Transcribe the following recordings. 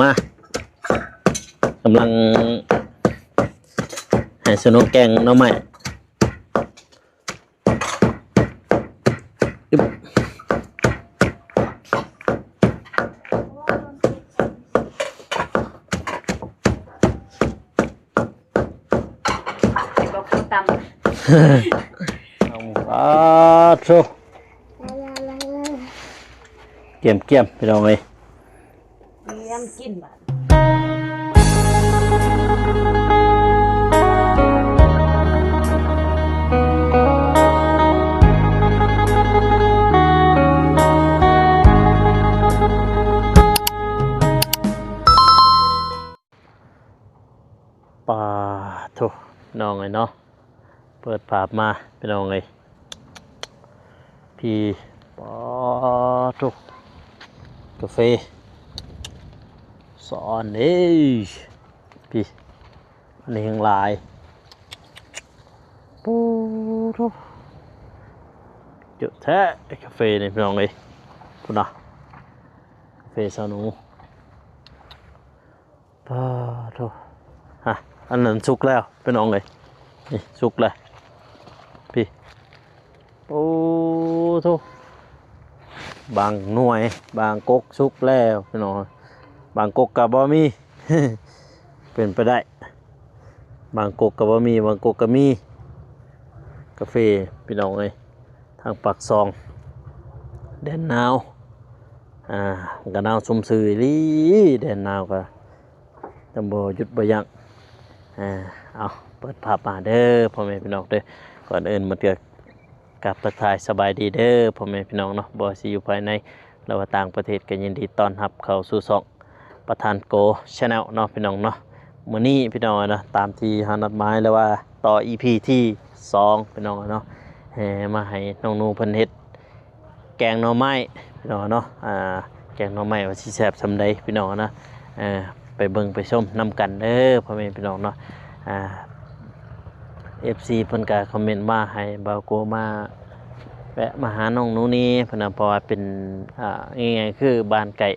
ມາ ກຳລັງໃຫ້ສະໂນແກງໜໍ່ໄມ້ ອຶບ ໃສ່ເບົາໂຄຕຳ ອາໂທ ກຽມໆ ພີ່ນ້ອງເອີຍ ກຽມກິນບາດ ປາໂທ ນ້ອງເອີຍເນາະ ເປີດພາບມາພີ່ນ້ອງເອີຍ ພີ້ ປາໂທ ກາເຟ ສອນເດ້ ພີ້ ອັນນີ້ແຮງຫຼາຍ ໂອ້ໂທ ເຍາະແທ້ ກາເຟນີ້ພີ່ນ້ອງເອີຍ ພຸ້ນນະ ກາເຟສາວໜູ. ປາໂທ ຮະ ອັນນັ້ນສຸກແລ້ວພີ່ນ້ອງເອີຍ ນີ້ສຸກແລ້ວ ພີ້ ໂອ້ໂທ ບາງໜ່ວຍ ບາງກົກສຸກແລ້ວພີ່ນ້ອງ ບາງກົກກໍບໍ່ມີ ເປັນໄປໄດ້ ບາງກົກກໍບໍ່ມີ ບາງກົກກໍມີ ກາເຟພີ່ນ້ອງເອີຍ ທາງປາກຊ່ອງ ແດນໜາວ ອ່າ ມັນກໍໜາວຊົມຊື່ອີ່ຫຼີ ແດນໜາວກໍ ຈະບໍ່ຢຸດບໍ່ຢັ້ງ ເອົາ ເປີດພາບມາເດີພໍ່ແມ່ພີ່ນ້ອງເດີ ກ່ອນອື່ນໝົດກໍກາບທັກທາຍສະບາຍດີເດີພໍ່ແມ່ພີ່ນ້ອງເນາະ ບໍ່ວ່າຊິຢູ່ພາຍໃນ ຫຼືວ່າຕ່າງປະເທດ ກໍຍິນດີຕ້ອນຮັບເຂົ້າສູ່ຊ່ອງປະທານໂກ Channel ເນາະພີ່ນ້ອງເນາະ ມື້ນີ້ພີ່ນ້ອງເນາະ ຕາມທີ່ເຮົານັດໝາຍ ຫຼືວ່າຕໍ່ ອີ ພີ ທີສອງ ພີ່ນ້ອງເນາະ ແຫ່ມາໃຫ້ນ້ອງໜູເພິ່ນເຮັດ ແກງໜໍ່ໄມ້ພີ່ນ້ອງເນາະ ອ່າ ແກງໜໍ່ໄມ້ວ່າຊິແຊບສ່ຳໃດພີ່ນ້ອງເນາະ ເອີ ໄປເບິ່ງໄປຊົມນຳກັນເດີພໍ່ແມ່ພີ່ນ້ອງເນາະ ອ່າ ເອັຟຊີ ເພິ່ນກໍຄອມເມັນມາໃຫ້ບ່າວໂກມາແວະມາຫານ້ອງໜູນີ້ເພິ່ນນະ ເພາະວ່າເປັນ ອ່າ ງ່າຍໆ ຄືບ້ານໃກ້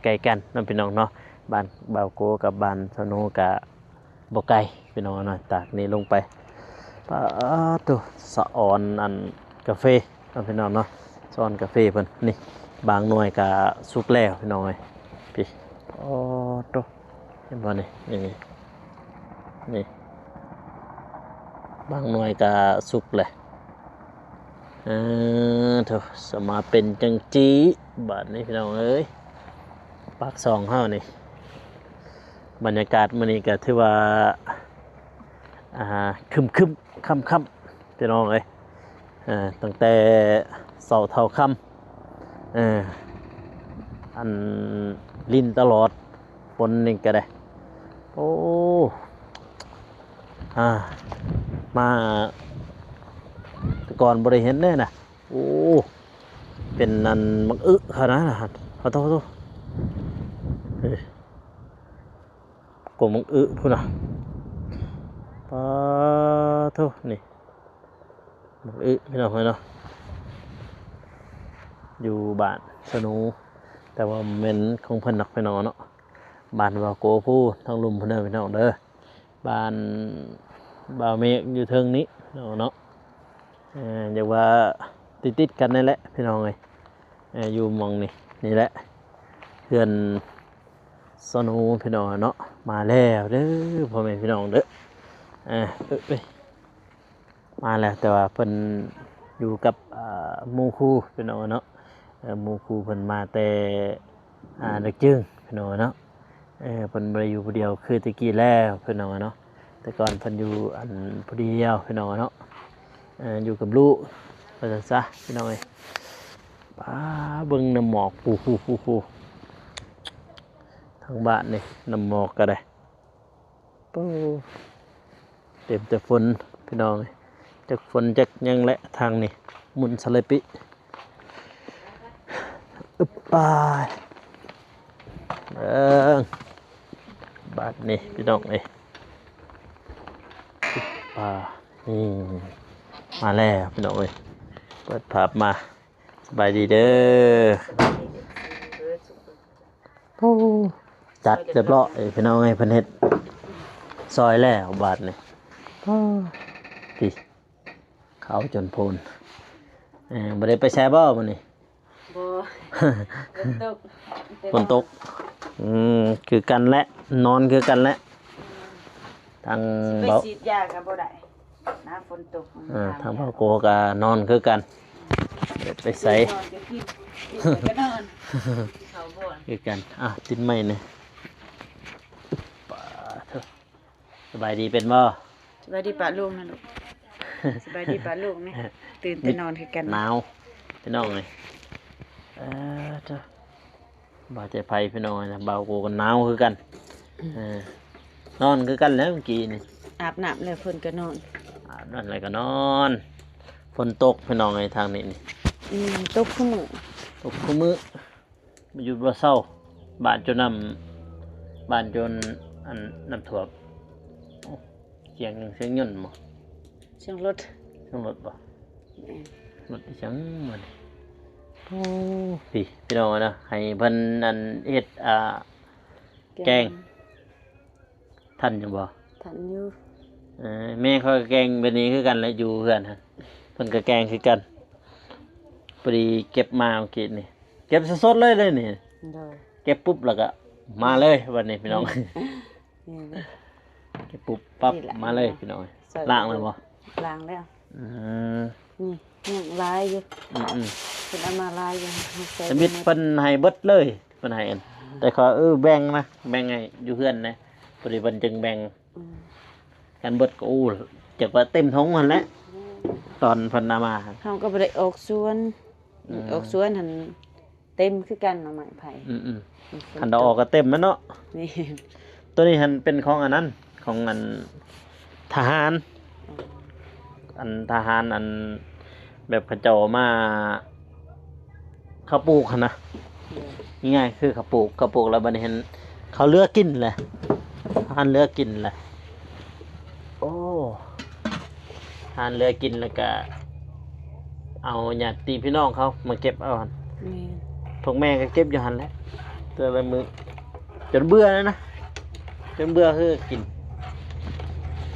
ໃກ້ກັນເນາະພີ່ນ້ອງເນາະ ບ້ານບ່າວໂກກັບບ້ານສາວໜູກໍ ບໍ່ໄກພີ່ນ້ອງເນາະ ຈາກນີ້ລົງໄປ ປາໂທ ສະອອນອັນກາເຟເນາະພີ່ນ້ອງເນາະ ສະອອນກາເຟເພິ່ນ ນີ້ ບາງໜ່ວຍກະສຸກແລ້ວພີ່ນ້ອງເອີຍ ພີ້ ໂອ້ໂຕ ເຫັນບໍ່ນີ້ ນີ້ ນີ້ ບາງໜ່ວຍກະສຸກແລ້ວ. ເອີ ໂທ້ ສະມາເປັນຈັ່ງຊີ້ ບາດນີ້ພີ່ນ້ອງເອີຍ ປາກຊ່ອງເຮົານີ້ ບັນຍາກາດມື້ນີ້ກໍຖືວ່າ ອ່າ ຄຶ້ມໆ ຄ່ຳໆ ພີ່ນ້ອງເອີຍ ເອີ ຕັ້ງແຕ່ເຊົ້າເທົ່າຄ່ຳ ເອີ ອັນ ລິນຕະຫຼອດ ຝົນນີ້ກໍໄດ້ ໂອ້ ອ່າ ມາແຕ່ກ່ອນບໍ່ໄດ້ເຫັນເດ້ນະ ໂອ້ ເປັນອັນໝາກອຶຂະໜາດນະ ຂອໂທດ ຂອໂທດ ເອີ ກົກໝາກອຶພຸ້ນນະ ປາໂທ ນີ້ ໝາກອຶພີ່ນ້ອງເອີຍເນາະ ຢູ່ບ້ານສະໜູ ແຕ່ວ່າບໍ່ແມ່ນຂອງເພິ່ນດອກພີ່ນ້ອງເນາະ ບ້ານບ່າວໂກພຸ້ນ ທາງລຸ່ມພຸ້ນເດີພີ່ນ້ອງເດີ ບ້ານບ່າວເມກຢູ່ເທິງນີ້ພີ່ນ້ອງເນາະ ເອີ ຢາກວ່າຕິດໆກັນນີ້ແຫຼະພີ່ນ້ອງເອີຍ ເອີ ຢູ່ໝ່ອງນີ້ ນີ້ແຫຼະ ເຮືອນສະໜູພີ່ນ້ອງເນາະ ມາແລ້ວເດີພໍ່ແມ່ພີ່ນ້ອງເດີ ເອີ ເອີ ເອີ ມາແລ້ວ ແຕ່ວ່າເພິ່ນຢູ່ກັບ ເອີ ໝູ່ຄູ່ພີ່ນ້ອງເນາະ ເອີ ໝູ່ຄູ່ເພິ່ນມາແຕ່ ອ່າ ດັກຈຶງພີ່ນ້ອງເນາະ ເອີ ເພິ່ນບໍ່ໄດ້ຢູ່ຜູ້ດຽວຄືແຕ່ກີ້ແລ້ວພີ່ນ້ອງເນາະ ແຕ່ກ່ອນເພິ່ນຢູ່ອັນຜູ້ດຽວພີ່ນ້ອງເນາະ ເອີ ຢູ່ກັບລູກວ່າຊັ້ນຊະພີ່ນ້ອງເອີຍ ປາ ເບິ່ງນ້ຳໝອກ ປູ ທາງບ້ານນີ້ ນ້ຳໝອກກໍໄດ້ ໂອ້ ເຕັມແຕ່ຝົນພີ່ນ້ອງເອີຍ ຈັກຝົນຈັກຫຍັງແຫຼະ ທາງນີ້ໝຸ່ນສະເລປິ ອຶບ ປາ ເບິ່ງ ບາດນີ້ພີ່ນ້ອງເອີຍ ອຶບ ປາ ນີ້ ມາແລ້ວພີ່ນ້ອງເອີຍ ເປີດພາບມາ ສະບາຍດີເດີ ໂອ້ ຈັດຮຽບຮ້ອຍພີ່ນ້ອງເອີຍ ເພິ່ນເຮັດຊອຍແລ້ວບາດນີ້. ໂອ້ ຕິ ຂາວຈົນໂພນ. ເອີ ບໍ່ໄດ້ໄປໃສບໍ່ມື້ນີ້? ບໍ່ ຝົນຕົກ ຝົນຕົກ. ອືມ ຄືກັນແຫຼະ ນອນຄືກັນແຫຼະ ທາງ ຊິໄປ ເບົາ ສີດຢາກໍບໍ່ໄດ້ນະ ຝົນຕົກ. ເອີ ທາງເບົາໂກກໍນອນຄືກັນ ໄປໃສ ນອນກໍກິນ ກິນແລ້ວກໍນອນ ເຂົ້າບໍ່ ຄືກັນ. ອ່ະ ຕິດໄມ້ນີ້ ປາດໂທ້. ສະບາຍດີເປັນບໍ່? ສະບາຍດີປະລຸງນະລູກ ສະບາຍດີປະລຸງນີ້ ຕື່ນແຕ່ນອນຄືກັນ ໜາວພີ່ນ້ອງເອີຍ. ເອີ ເຈົ້າ ບໍ່ແຕ່ໃຜພີ່ນ້ອງເອີຍນະ ບ່າວໂກກໍໜາວຄືກັນ. ເອີ ນອນຄືກັນແຫຼະມື້ກີ້ນີ້ ອາບນ້ຳແລ້ວເພິ່ນກໍນອນ ອາບນ້ຳແລ້ວກໍນອນ. ຝົນຕົກພີ່ນ້ອງເອີຍ ທາງນີ້ນີ້ ອືມ ຕົກຄູ່ມື້ ຕົກຄູ່ມື້. ບໍ່ຢຸດບໍ່ເຊົາ ບາດຈົນນ້ຳ ບາດຈົນ ອັນ ນ້ຳຖ້ວມ. ໂອ້ ສຽງຫຍັງ ສຽງຍົນບໍ່? ສຽງລົດ ສຽງລົດບໍ່? ແມ່ນ ລົດອີຫຍັງມັນ? ໂອ້ ພີ່ ພີ່ນ້ອງເອີຍນະ ໃຫ້ເພິ່ນ ອັນ ເຮັດ ອ່າ ແກງ ແກງ. ທັນຢູ່ບໍ່? ທັນຢູ່. ເອີ ແມ່ຂ້ອຍກໍແກງແບບນີ້ຄືກັນແຫຼະ ຢູ່ເຮືອນຫັ້ນ ເພິ່ນກໍແກງຄືກັນ. ພໍດີເກັບມາມື້ກີ້ນີ້ ເກັບສົດໆເລີຍເດ້ນີ້. ໂດຍ ເກັບປຸບແລ້ວກໍມາເລີຍບັດນີ້ພີ່ນ້ອງ. ອືມ ເກັບປຸບປັບ ນີ້ແຫຼະ ມາເລີຍພີ່ນ້ອງ. ລ້າງແລ້ວບໍ່? ລ້າງແລ້ວ. ອືມ ນີ້ຍັງຫຼາຍຢູ່. ອືມໆ ເພິ່ນເອົາມາຫຼາຍຢູ່ ໃສ່ ທຳອິດເພິ່ນໃຫ້ເບິດເລີຍ ເພິ່ນໃຫ້ອັນ ແຕ່ຂໍ ເອີ ແບ່ງນະ ແບ່ງໃຫ້ຢູ່ເຮືອນນະ ພໍດີເພິ່ນຈຶ່ງແບ່ງ. ອືມ ຄັນເບິດກໍ ໂອ້ ຈັກວ່າເຕັມຖົງຫັ້ນແຫຼະ. ແມ່ນ ຕອນເພິ່ນເອົາມາ ເຮົາກໍບໍ່ໄດ້ອອກສວນ. ອືມ ອອກສວນຫັ້ນເຕັມຄືກັນ ໜໍ່ໄມ້ໄຜ່. ອືມໆ ຄັນເອົາອອກກໍເຕັມແມ່ນເນາະ. ແມ່ນ ໂຕນີ້ຫັ້ນເປັນຂອງອັນນັ້ນ ຂອງອັນທະຫານ. ອໍ ອັນທະຫານ ອັນແບບເຂົາເຈົ້າມາ ເຂົາປູກຫັ້ນນະ. ໂດຍ ງ່າຍໆຄືເຂົາປູກ ເຂົາປູກແລ້ວບັດນີ້ຫັ້ນ ເຂົາເຫຼືອກິນແຫຼະ ຫັ້ນເຫຼືອກິນແຫຼະ. ໂອ້ ຫັ້ນເຫຼືອກິນແລ້ວກະເອົາຍາດຕິພີ່ນ້ອງເຂົາມາເກັບເອົາຫັ້ນ. ແມ່ນ ພວກແມ່ກໍເກັບຢູ່ຫັ້ນແຫຼະ ແຕ່ລະມື້ ຈົນເບື່ອແລ້ວນະ ຈົນເບື່ອຄືກິນ.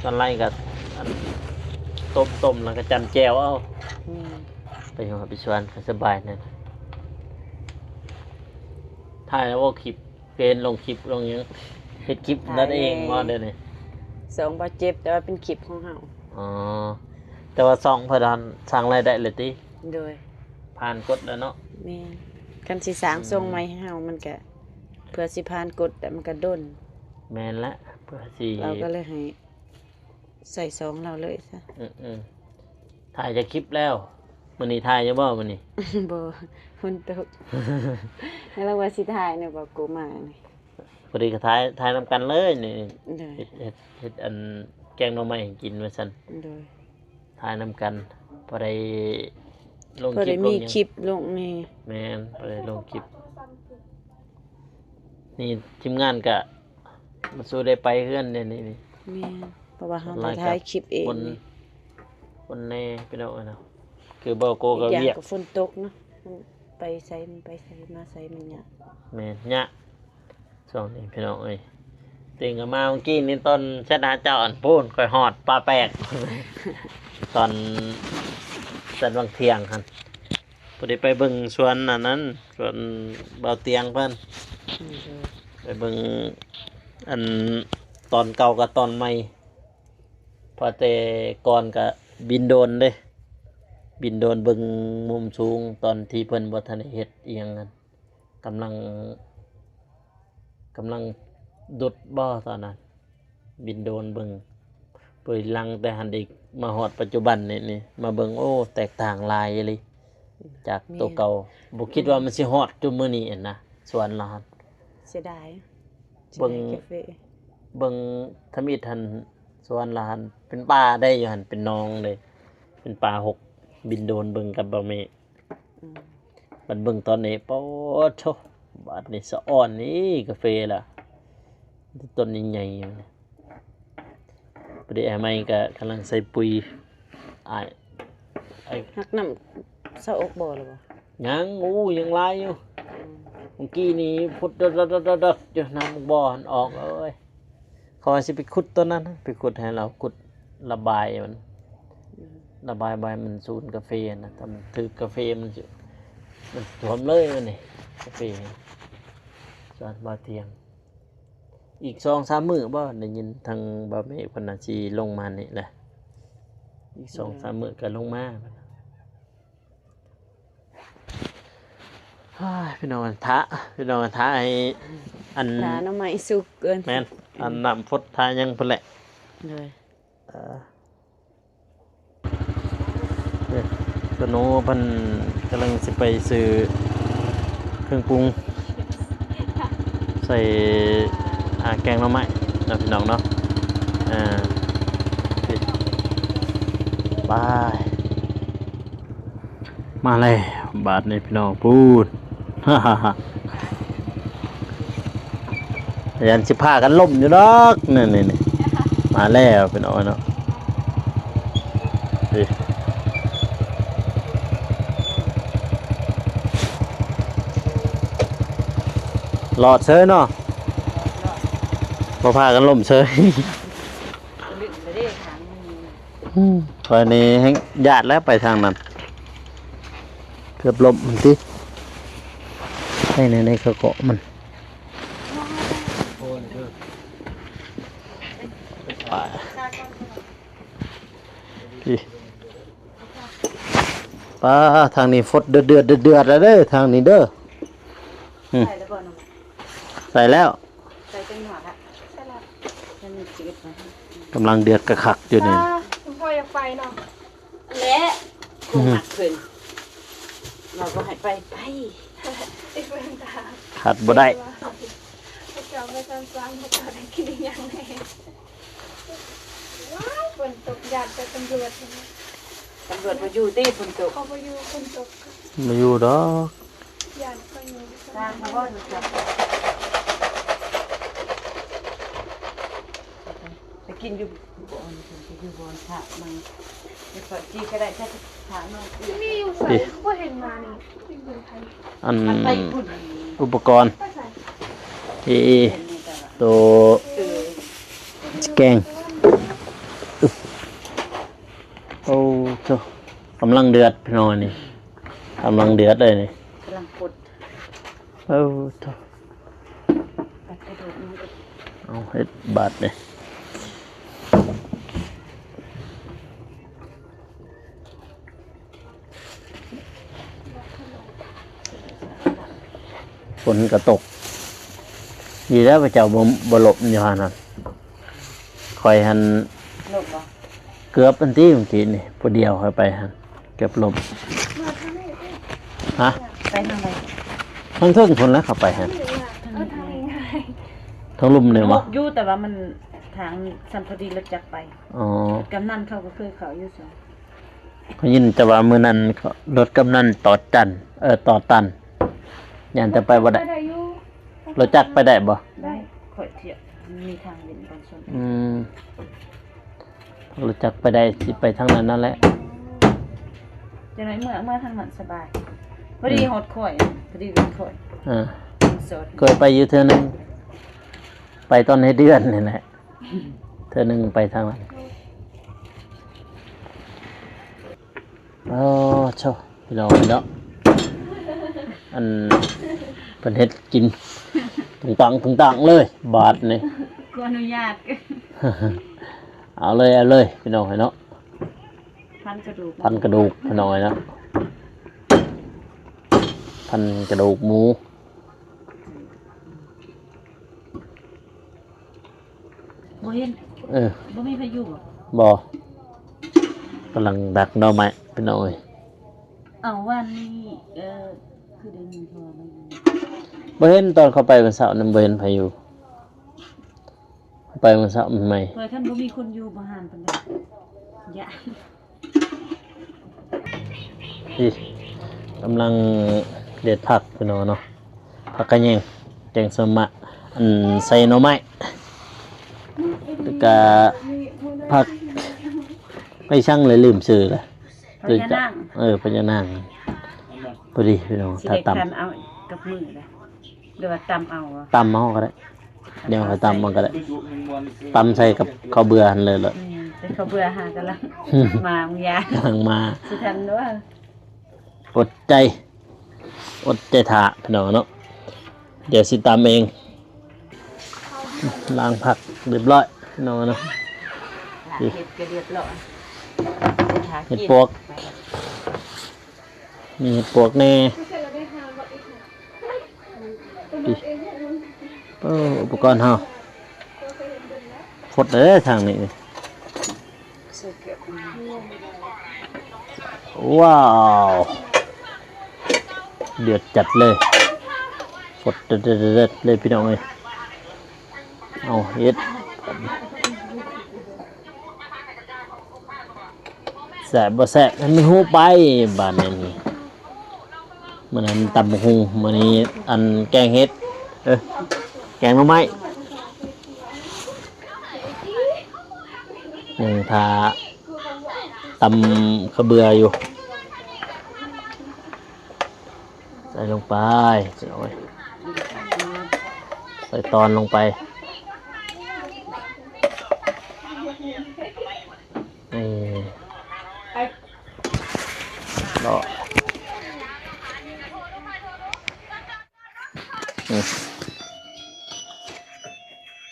ສ່ວນຫຼາຍກໍ ອັນ ຕົ້ມໆ ແລ້ວກໍຈ້ຳແຈ່ວເອົາ. ແມ່ນ ໄປຫົວໄປສວນກໍສະບາຍນັ້ນ. ຖ່າຍແລ້ວບໍ່ຄລິບ? ເຫັນລົງຄລິບລົງຫຍັງ ເຮັດຄລິບນັ້ນເອງບໍ່ດຽວນີ້? ສອງບໍ່ເຈັບ ແຕ່ວ່າເປັນຄລິບຂອງເຮົາ. ອໍ ແຕ່ວ່າຊ່ອງເພິ່ນຫັ້ນສ້າງລາຍໄດ້ແລ້ວຕິ? ໂດຍ ຜ່ານກົດແລ້ວເນາະ. ແມ່ນ ຄັນຊິສ້າງ ອືມ ຊ່ອງໃໝ່ໃຫ້ເຮົາ ມັນກະ ເພື່ອຊິຜ່ານກົດ ແຕ່ມັນກະດົນ. ແມ່ນແຫຼະ ເພື່ອຊິ ເຮົາກໍເລີຍໃຫ້ ໃສ່ຊ່ອງລາວເລີຍຊະ. ອືມໆ ຖ່າຍຈັກຄລິບແລ້ວ? ມື້ນີ້ຖ່າຍຢູ່ບໍ່ມື້ນີ້? ບໍ່ ຝົນຕົກ ແລ້ວວ່າຊິຖ່າຍນີ້ ບໍ່ກູມານີ້ ພໍດີກໍຖ່າຍ ຖ່າຍນຳກັນເລີຍນີ້. ໂດຍ ເຮັດ ເຮັດ ເຮັດອັນແກງໜໍ່ໄມ້ໃຫ້ກິນວ່າຊັ້ນ. ໂດຍ ຖ່າຍນຳກັນ ພໍໄດ້ລົງຄລິບ ພໍໄດ້ມີຄລິບລົງນີ້. ແມ່ນ ພໍໄດ້ລົງຄລິບ. ນີ້ທີມງານກະ ມັນສູ້ໄດ້ໄປເຮືອນແດ່ນີ້. ແມ່ນ ເພາະວ່າເຮົາໄດ້ຖ່າຍຄລິບເອງ. ຄົນແດ່ພີ່ນ້ອງເອີຍເນາະ ຄືບໍ່ໂກກໍ ອີກຢ່າງ ວຽກ ກໍຝົນຕົກເນາະ ມັນໄປໃສ ມັນໄປໃສມາໃສ ມັນຍາກ. ແມ່ນ ຍາກຊ່ວງນີ້ພີ່ນ້ອງເອີຍ. ຕື່ນຂຶ້ນມາມື້ກີ້ນີ້ ຕອນແຊັດຫາເຈົ້າ ອັນ ປູ້ນ ຂ້ອຍຮອດປ່າແປກ ຕອນ ຕອນຫວ່າງທ່ຽງຫັ້ນ. ບໍ່ໄດ້ໄປເບິ່ງສວນອັນນັ້ນ ສວນບ່າວຕຽງເພິ່ນ. ອືມ ໄປເບິ່ງອັນຕອນເກົ່າກັບຕອນໃໝ່ ເພາະແຕ່ກ່ອນກະບິນໂດຣນເດ້ ບິນໂດຣນເບິ່ງມຸມສູງ ຕອນທີ່ເພິ່ນບໍ່ທັນໄດ້ເຮັດອີ່ຫຍັງຫັ້ນ ກຳລັງ ກຳລັງດຸດບໍ່ຕອນນັ້ນ ບິນໂດຣນເບິ່ງ. ໂດຍຫຼັງແຕ່ຫັ້ນອີກ ມາຮອດປັດຈຸບັນນີ້ ນີ້ ມາເບິ່ງ ໂອ້ ແຕກຕ່າງຫຼາຍອີ່ຫຼີຈາກໂຕເກົ່າ. ແມ່ນ ບໍ່ຄິດວ່າມັນຊິຮອດຈຸດມື້ນີ້ຫັ້ນນະ ສວນລະຫັນ. ເສຍດາຍ ເບິ່ງ ເສຍດາຍກາເຟ. ເບິ່ງທຳອິດຫັ້ນ ສວນລະຫັນເປັນປ່າໄດ້ ຢູ່ຫັ້ນເປັນໜອງເດ້ ເປັນປ່າຮົກ. ບິນໂດຣນເບິ່ງກັບບ່າວເມ ອືມ ບັດເບິ່ງຕອນນີ້ ປາດໂທ້ ບາດນີ້ສະອອນນີ້ກາເຟລະ ຕົ້ນໃຫຍ່ໆ. ພໍດີອ້າຍໃໝ່ກໍກຳລັງໃສ່ປຸ໋ຍ ອ້າຍ ອ້າຍ ຮັກນ້ຳເຊົາອອກບໍ່ລະບໍ່? ຍັງ ໂອ້ ຍັງຫຼາຍຢູ່. ມື້ກີ້ນີ້ ພຸດ ດອດໆໆໆ ຢູ່ນ້ຳບໍ່ຫັ້ນອອກເອີຍ. ເຂົາວ່າຊິໄປຂຸດຕົວນັ້ນ ໄປຂຸດໃຫ້ລາວ ຂຸດລະບາຍມັນ ລະບາຍ ບໍ່ໃຫ້ມັນສູນກາເຟນະ. ຖ້າມັນຖືກກາເຟ ມັນຊິ ມັນຖ້ວມເລີຍມື້ນີ້ ກາເຟ ສວນບ່າວທຽງ. ອີກສອງສາມມື້ບໍ່ ໄດ້ຍິນທາງບ່າວເມກເພິ່ນວ່າຊິລົງມານີ້ແຫຼະ. ອີກສອງສາມມື້ກໍລົງມາ. ໂອ້ຍ ພີ່ນ້ອງ ຖ້າ ພີ່ນ້ອງ ຖ້າໃຫ້ອັນ ຖ້າໜໍ່ໄມ້ສຸກເກີນ ແມ່ນ ອັນນ້ຳຟົດ ຖ້າຫຍັງພຸ້ນແຫຼະ. ໂດຍ ເອີ ເອີ ສະໂນເພິ່ນກຳລັງຊິໄປຊື້ເຄື່ອງປຸງໃສ່ ອ່າ ແກງໜໍ່ໄມ້ເນາະ ພີ່ນ້ອງເນາະ. ເອີ ໄປ ມາແລ້ວບາດນີ້ພີ່ນ້ອງ ພຸ້ນ ຢ້ານຊິພາກັນລົ້ມຢູ່ດອກ. ນີ້ໆໆ ມາແລ້ວພີ່ນ້ອງເນາະ. ນີ້ ລອດເຊີຍເນາະ ບໍ່ພາກັນລົ້ມເຊີຍ. ອືມ ຂ້ອຍນີ້ແຮ່ງຢ້ານແລ້ວ ໄປທາງນັ້ນ ເກືອບລົ້ມຫັ້ນຕິ. ໃສ່ໃນ ໃນກະເກາະມັນ ໄປ ປາ ທາງນີ້ຟົດເດືອດໆ ເດືອດໆ ແລ້ວເດີ ທາງນີ້ເດີ. ອືມ ໃສ່ແລ້ວບໍ່ນ້ອງ? ໃສ່ແລ້ວ. ໃສ່ຈັກໜ່ວຍລະ? ໃສ່ແລ້ວ. ກຳລັງເດືອດກະຄັກຢູ່ນີ້. ອ່າ ຄຸນພໍ່ຢາກໄປເນາະ ແລະ ອືມ ຄົງມັກເພິ່ນ ເຮົາກໍໃຫ້ໄປ ໄປ ໄປເບິ່ງຕາ ຂາດບໍ່ໄດ້. ເຈົ້າໄປຊຳຊາມ ເຈົ້າໄດ້ກິນອີ່ຫຍັງແດ່? ວ້າຍ ຝົນຕົກ ຢ້ານແຕ່ຕຳຫຼວດ. ຕຳຫຼວດບໍ່ຢູ່ຕິ ຝົນຕົກ? ເຂົາບໍ່ຢູ່ ຝົນຕົກ ບໍ່ຢູ່ດອກ. ຢ້ານເຂົາຢູ່ ໄປກິນຢູ່ບ່ອນ ຢູ່ບ່ອນພະມັນ ໄປເປີດຈີ່ກໍໄດ້ ຖ້າພະມັນ ມີຢູ່ໃສ ບໍ່ເຫັນມານີ້. ອັນ ອັນໄປພຸ້ນ ອຸປະກອນ ເອ ໂຕ ເອີ ແກງ. ໂອ້ໂທ້ ກຳລັງເດືອດພີ່ນ້ອງ ອັນນີ້ ກຳລັງເດືອດເລີຍນີ້ ກຳລັງປົດ. ໂອ້ໂທ້ ເອົາເຮັດບາດນີ້. ຝົນກໍຕົກ ດີແລ້ວເຈົ້າບໍ່ ບໍ່ຫຼົບຢູ່ຫັ້ນນະ. ຂ້ອຍຫັ້ນ ຫຼົບບໍ່? ເກືອບອັນຕິ ມື້ກີ້ນີ້ ຜູ້ດຽວຂ້ອຍໄປຫັ້ນ ເກືອບລົ້ມ. ຮະ? ໄປທາງໃດ? ທາງເທິງພຸ້ນແຫຼະ ເຂົ້າໄປຫັ້ນ ເອີ ທາງນີ້ງ່າຍ ທາງລຸ່ມນີ້ບໍ່? ຢູ່ ແຕ່ວ່າມັນ ທາງສ່ຳພໍດີລົດຈັກໄປ. ອໍ ກຳນັນເຂົາກໍເຄີຍເຂົ້າຢູ່ຊັ້ນ. ໄດ້ຍິນແຕ່ວ່າມື້ນັ້ນລົດກຳນັນຕອດຕັນ ເອີ ຕອດຕັນ ຢ້ານແຕ່ໄປບໍ່ໄດ້. ໄປໄດ້ຢູ່ ລົດຈັກໄປໄດ້ບໍ່? ໄດ້ ຂ້ອຍທຽບ ມີທາງເວັນຕອນຊົນ. ອືມ ລົດຈັກໄປໄດ້ ຊິໄປທາງນັ້ນນັ້ນແຫຼະ. ຈັ່ງໃດເມື່ອ ເມື່ອທາງນັ້ນສະບາຍ ພໍດີ ອືມ ຮອດຂ້ອຍ ພໍດີຮອດຂ້ອຍ. ເອີ ເຄີຍໄປຢູ່ເທື່ອໜຶ່ງ ໄປຕອນເຮັດເຮືອນນີ້ແຫຼະ ເທື່ອໜຶ່ງໄປທາງນັ້ນ. ອໍ ໂທ້ ພີ່ນ້ອງເນາະ ອັນເພິ່ນເຮັດກິນ ຕຸງຕັງ ຕຸງຕັງເລີຍບາດນີ້ ຂໍອະນຸຍາດ. ເອົາເລີຍ ເອົາເລີຍ ພີ່ນ້ອງເນາະ ພັນກະດູກ ພັນກະດູກ ພີ່ນ້ອງເນາະ ພັນກະດູກໝູ. ບໍ່ເຫັນ ເອີ ບໍ່ມີໃຜຢູ່ບໍ່? ບໍ່ ກຳລັງດັກໜໍ່ໄມ້ ພີ່ນ້ອງເອີຍ. ເອົາ ວານນີ້ ເອີ ຄືໄດ້ຍິນເຂົາວ່າບໍ່ຢູ່ ບໍ່ເຫັນ ຕອນເຂົາໄປມື້ເຊົ້ານັ້ນ ບໍ່ເຫັນໃຜຢູ່ ເຂົາໄປມື້ເຊົ້າໃໝ່. ເອີ ຄັນບໍ່ມີຄົນຢູ່ ບໍ່ຫ່ານປານໃດ ຢ້ານ. ນີ້ ກຳລັງເດັດຜັກ ພີ່ນ້ອງເນາະ ຜັກຂະແຍງ ແກງສະມະ ອັນໃສ່ໜໍ່ໄມ້ ແລ້ວກະຜັກ ໄປສັງເລີຍ ລືມຊື່ລະ ພະຍານາງ ເອີ ພະຍານາງ. ພໍດີພີ່ນ້ອງ ຖ້າຕຳ ຊິໄດ້ຄັນເອົາ ກັບມືເດ້ ຫຼືວ່າຕຳເອົາບໍ່? ຕຳເອົາກໍໄດ້ ດຽວຂ້ອຍຕຳເອົາກໍໄດ້ ຕຳໃສ່ກັບເຂົ້າເບືອຫັ້ນເລີຍ ອືມ ແຕ່ເຂົ້າເບືອຫາກຳລັງມາມື້ຍາ ກຳລັງມາ ຊິທັນບໍ່? ອົດໃຈ ອົດໃຈຖ້າພີ່ນ້ອງເນາະ ດຽວຊິຕຳເອງ ລ້າງຜັກຮຽບຮ້ອຍພີ່ນ້ອງເນາະ ເຮັດກໍຮຽບຮ້ອຍ ເຮັດປວກ ມີເຫັດປວກແດ່ ເອີ ອຸປະກອນເຮົາ ຟົດເດີທາງນີ້ ວ້າວ ເດືອດຈັດເລີຍ ຟົດເດີດໆໆເລີຍພີ່ນ້ອງເອີຍ ເອົາເຮັດ ແຊບບໍ່ແຊບໃຫ້ມັນຮູ້ໄປ ບາດນີ້ ມື້ນັ້ນຕຳບັກຫຸ່ງ ມື້ນີ້ອັນແກງເຫັດ ເອີ ແກງໜໍ່ໄມ້ ຍັງຖ້າຕຳເຂົ້າເບືອຢູ່. ໃສ່ລົງໄປ ໂອ້ຍ ໃສ່ຕອນລົງໄປ ນີ້ ເລາະ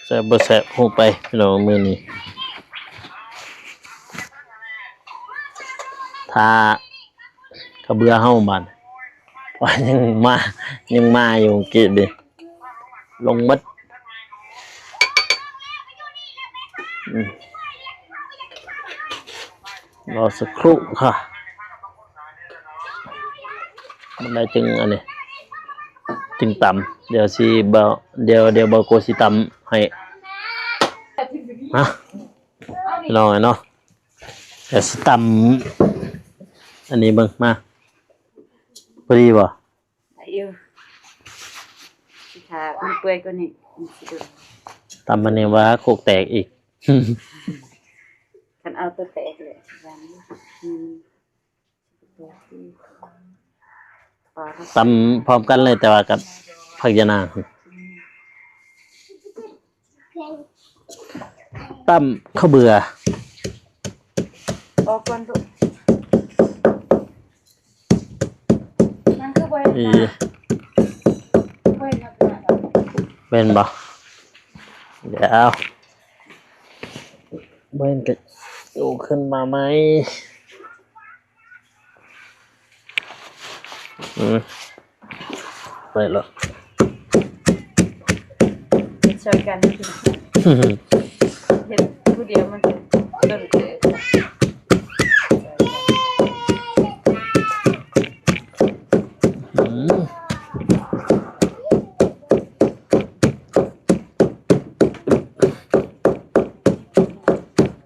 ແຊບບໍ່ແຊບຮູ້ໄປພີ່ນ້ອງ ມື້ນີ້ ຖ້າ ກະເບືອເຮົາບາດ ວ່າຍັງມາ ຍັງມາຢູ່ກີ້ນີ້ ລົງໝົດ ອືມ ລໍສັກຄູ່ຄ່ະ ມັນໄດ້ຈຶ່ງອັນນີ້ ຈຶ່ງຕຳ ດຽວຊິ ດຽວ ດຽວບ່າວໂກຊິຕຳໃຫ້ ຮະ ພີ່ນ້ອງເນາະ. ດຽວຊິຕຳອັນນີ້ເບິ່ງ ມາ ພໍດີບໍ່? ໄດ້ຢູ່ ຊິຖ້າມັນເປື່ອຍກວ່ານີ້ ມັນຊິດຸນ ຕຳອັນນີ້ວ່າໂຄກແຕກອີກ ຄັນເອົາໂຕແຕກເລີຍ ອືມ ຕຳພ້ອມກັນເລີຍ ແຕ່ວ່າກັບຜັກຢານາງ ຕຳເຂົ້າເບືອ ອອກກ່ອນລູກ ມັນຄືບໍ່ເຫັນໜ້າ ບໍ່ເຫັນໜ້າ ແມ່ນບໍ່? ດຽວ ບໍ່ເຫັນກະໂຈຂຶ້ນມາໃໝ່. ອືມ ໄປລະ ເຮັດຊ່ອຍກັນ ເຮັດຜູ້ດຽວມັນດົນເກີນ ອືມ.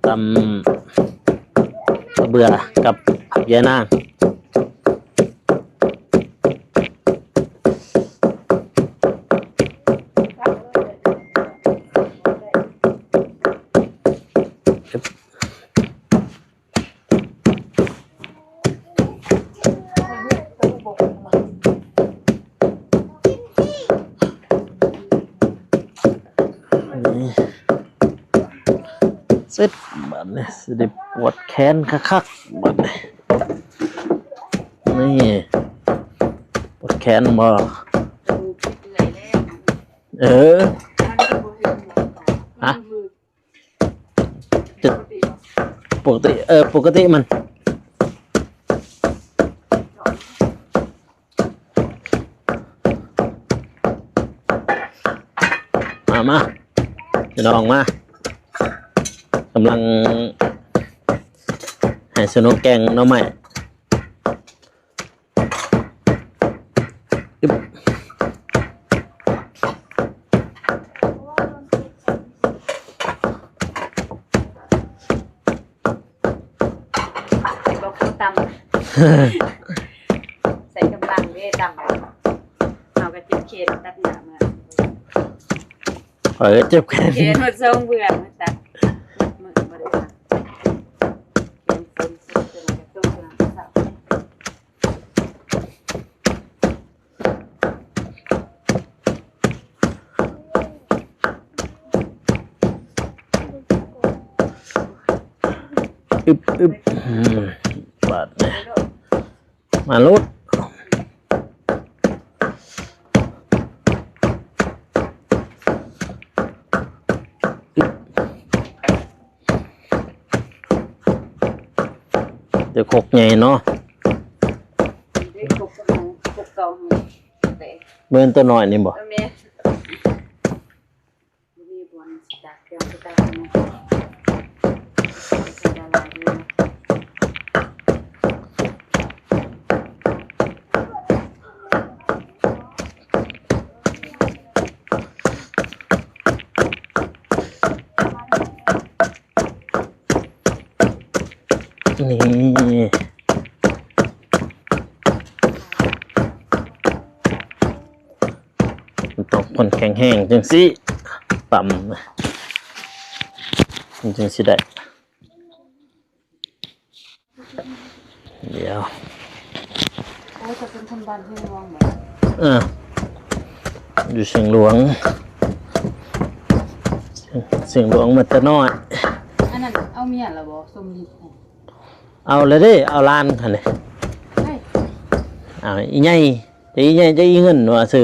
ຕຳເຂົ້າເບືອກັບຜັກຢານາງ ນີ້ ເສັດບາດນີ້ ຊິໄດ້ປວດແຂນຄັກໆບາດນີ້ ນີ້ ປວດແຂນບໍ່? ເອີ ຮະ? ຈະປົກກະຕິ ເອີ ປົກກະຕິມັນ ມາ ມາ ພີ່ນ້ອງມາ ກຳລັງໃຫ້ສະໜູແກງໜໍ່ໄມ້. ອຶບ ຊິບອກເຂົາຕຳ ໃສ່ກຳລັງເດ້ຕຳ ເຮົາກໍເຈັບແຂນຕັດໜ້າມາ ຂ້ອຍກໍເຈັບແຂນ ເຈັບແຂນຮອດສອງເບືອມາຕັດ ໝົດມື້ບໍ່ໄດ້ມາ ແກງຝົນ ເປັນກະຕຸກນຳເຂົາ. ອ ອຶບ ອຶບ ອືມ ບາດນີ້ ມາໂລດ ອຶບ ແຕ່ຄົກໃຫຍ່ເນາະ ເດ້ ຄົກເກົ່າ ຄົກເກົ່າ ແຕ່ ແມ່ນຕົວນ້ອຍນີ້ບໍ່? ເອີ ແມ່ນ. ບໍ່ມີບ່ອນຊິຕັກ ຕຽມຊິຕັກນະ ໃສ່ຫຼາຍໆເລີຍນະ ນີ້ ມັນຕ້ອງຄົນແຂງແຮງຈັ່ງຊີ້ ຕຳ ມັນຈຶ່ງຊິໄດ້ ດຽວ ໂອ້ ເຈົ້າເປັນຄົນບ້ານຊຽງຫຼວງບໍ? ເອີ ຢູ່ຊຽງຫຼວງ ຊຽງຫຼວງມາແຕ່ນ້ອຍ ອັນນັ້ນເອົາເມຍແລ້ວບໍ? ສົມລິດ ເອົາແລ້ວເດ້ ເອົາຫຼານຫັ້ນເດ້ ໃຜ? ເອົາອີ່ໃຫຍ່ ອີ່ໃຫຍ່ ອີ່ເງິນວ່າຊື່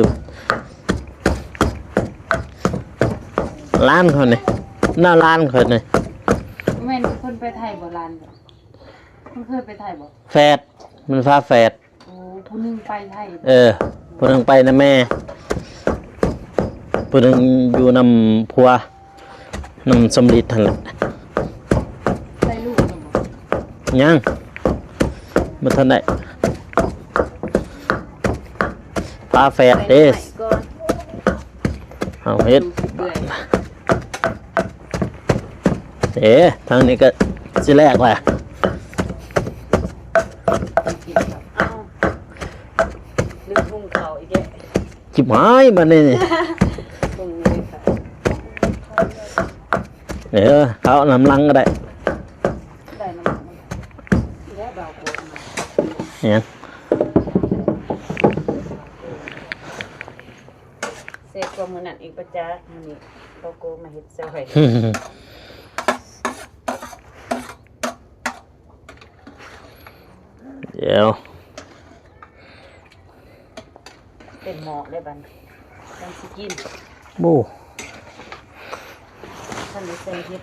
ຫຼານຂ້ອຍນີ້ ໜ້າຫຼານຂ້ອຍນີ້ ແມ່ນເພິ່ນໄປໄທບໍ່? ຫຼານ ເພິ່ນເຄີຍໄປໄທບໍ່? ແຝດ ມັນຝາແຝດ ໂອ້ ຜູ້ໜຶ່ງໄປໄທ ເອີ ຜູ້ໜຶ່ງໄປນຳແມ່ ຜູ້ໜຶ່ງຢູ່ນຳຜົວ ນຳສົມລິດຫັ້ນແຫຼະ ໄດ້ລູກແລ້ວບໍ່? ຍັງ ບໍ່ທັນໄດ້ ຝາແຝດເດ້ ເຮົາເຮັດ ເອີ ທາງນີ້ກໍຊິແລກແຫຼະ ເອົ້າ ລືມຫຸງເຂົ້າອີກແລ້ວ. ຈິບຫາຍບາດນີ້ ເອີ ເອົານຳຫຼັງກໍໄດ້ ໄດ້ນຳຫຼັງ ແລ້ວເບົາໂກນມາ ຫຍັງ ແຊບກວ່າມື້ນັ້ນອີກປະຈັກ ມື້ນີ້ເບົາໂກນມາເຮັດຊ່ອຍ. ດຽວ ເຕັມໝໍ້ເລີຍບັດນີ້ ຈັ່ງຊິກິນ ໂອ້ ທັນໄດ້ໃສ່ເຫັດ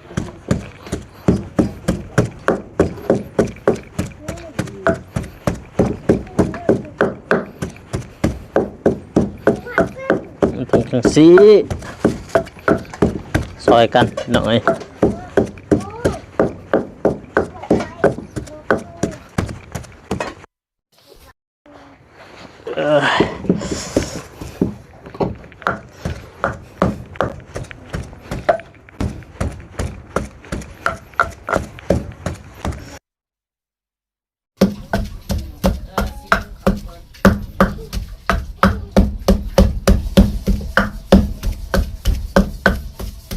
ມັນຕ້ອງຈັ່ງຊີ້ ຊ່ອຍກັນນ້ອຍ. ເອີ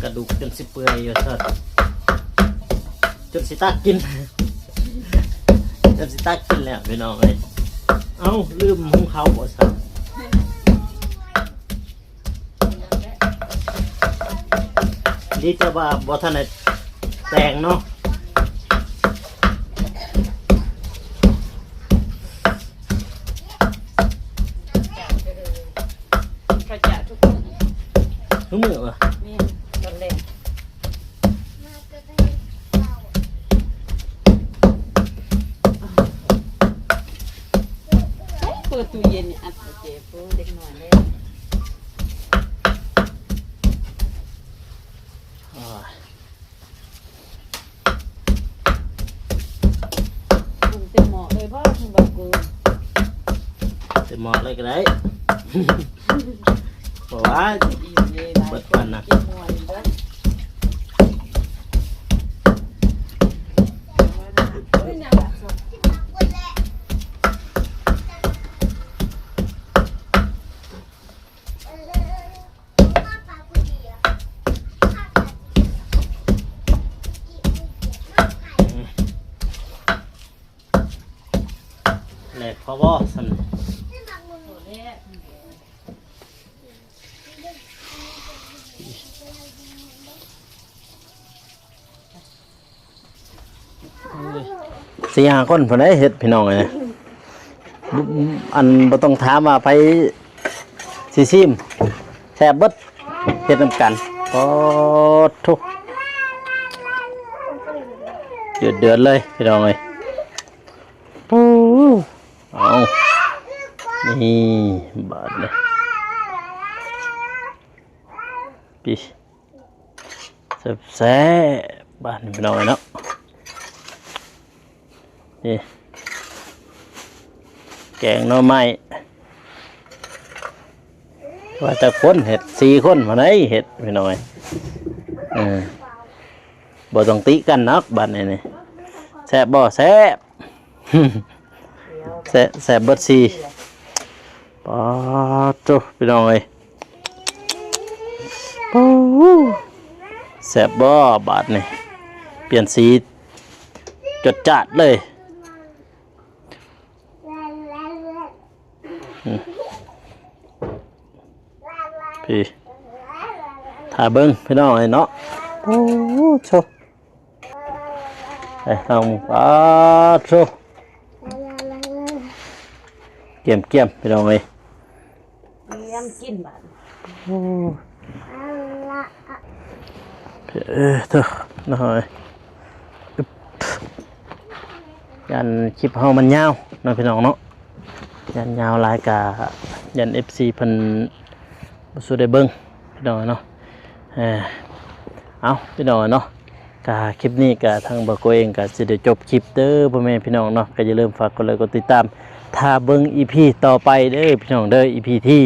ກະດູກຈົນຊິເປື່ອຍຢູ່ຊັ້ນ ຈົນຊິຕັກກິນ ເກືອບຊິຕັກກິນແລ້ວພີ່ນ້ອງເອີຍ. ເອົ້າ ລືມຫຸງເຂົ້າບໍ່ຊັ້ນ? ດີແຕ່ວ່າບໍ່ທັນໄດ້ແຕ່ງເນາະ. ເຂົ້າຈ້າທຸກມື້ ທຸກມື້ວະ? ແມ່ນ ຕອນແລງ. ໃສ່ເປີດຕູ້ເຢັນນີ້ ອັດເຈັບ ໂອ້ ເດັກນ້ອຍເດ້. ໂອ້ຍ ເຕັມໝໍ້ເລີຍບໍ່? ເຕັມໝໍ້ເລີຍກໍໄດ້. ບໍ່ວ່າ ເບິດປານນັ້ນ. ແຫຼກພໍບໍ່ຊັ້ນ? ໂອ້ຍ ສີ່ຫ້າຄົນພຸ້ນໃດເຮັດ ພີ່ນ້ອງເອີຍ. ອັນ ບໍ່ຕ້ອງຖາມວ່າໃຜຊິຊີມ ແຊບເບິດ ເຮັດນຳກັນ. ໂອ້ໂທ້ ເດືອດໆເລີຍ ພີ່ນ້ອງເອີຍ. ໂອ້ ເອົາ ນີ້ ບາດນີ້ ປີ ແຊບໆ ບາດນີ້ ພີ່ນ້ອງເອີຍເນາະ. ນີ້ ແກງໜໍ່ໄມ້ ວ່າແຕ່ຄົນເຮັດ ສີ່ຄົນພຸ້ນໃດເຮັດ ພີ່ນ້ອງເອີຍ. ເອີ ບໍ່ຕ້ອງຕິກັນດອກ ບາດນີ້ນີ້ ແຊບບໍ່? ແຊບ ແຊ- ແຊບເບິດສີ່. ປາດໂທ້ ພີ່ນ້ອງເອີຍ ໂອ້ ແຊບບໍ່? ບາດນີ້ປ່ຽນສີຈົດຈ້າດເລີຍ. ອືມ ພີ້ ຖ້າເບິ່ງ ພີ່ນ້ອງເອີຍເນາະ. ໂອ້ໂທ້ ໄປເຮົາ ປາດໂທ້ ກຽມໆ ພີ່ນ້ອງເອີຍ. ກຽມກິນບາດ ໂອ້ ເອີ ເທີ ນ້ອຍ ຢ້ານຄລິບເຮົາມັນຍາວເນາະ ພີ່ນ້ອງເນາະ. ຢ້ານຍາວຫຼາຍກະຢ້ານເອັຟຊີເພິ່ນບໍ່ສູ້ໄດ້ເບິ່ງ ພີ່ນ້ອງເນາະ. ເອີ ເອົາ ພີ່ນ້ອງເນາະ ກະຄລິບນີ້ກະທາງບ່າວໂກເອງກະຊິໄດ້ຈົບຄລິບເດີ ພໍ່ແມ່ພີ່ນ້ອງເນາະ. ກະຢ່າລືມຝາກກົດໄລກົດຕິດຕາມ ຖ້າເບິ່ງອີພີຕໍ່ໄປເດີ ພີ່ນ້ອງເດີ ອີພີທີ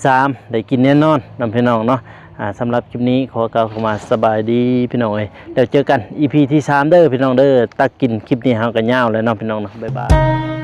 ສາມ ໄດ້ກິນແນ່ນອນນຳ ພີ່ນ້ອງເນາະ. ອາ ສຳລັບຄລິບນີ້ຂໍກ່າວຄຳວ່າສະບາຍດີ ພີ່ນ້ອງເອີຍ ແລ້ວເຈີກັນອີພີທີສາມເດີ ພີ່ນ້ອງເດີ. ຕັກກິນ ຄລິບນີ້ເຮົາກະຍາວແລ້ວເນາະ ພີ່ນ້ອງເນາະ. ບາຍບາຍ.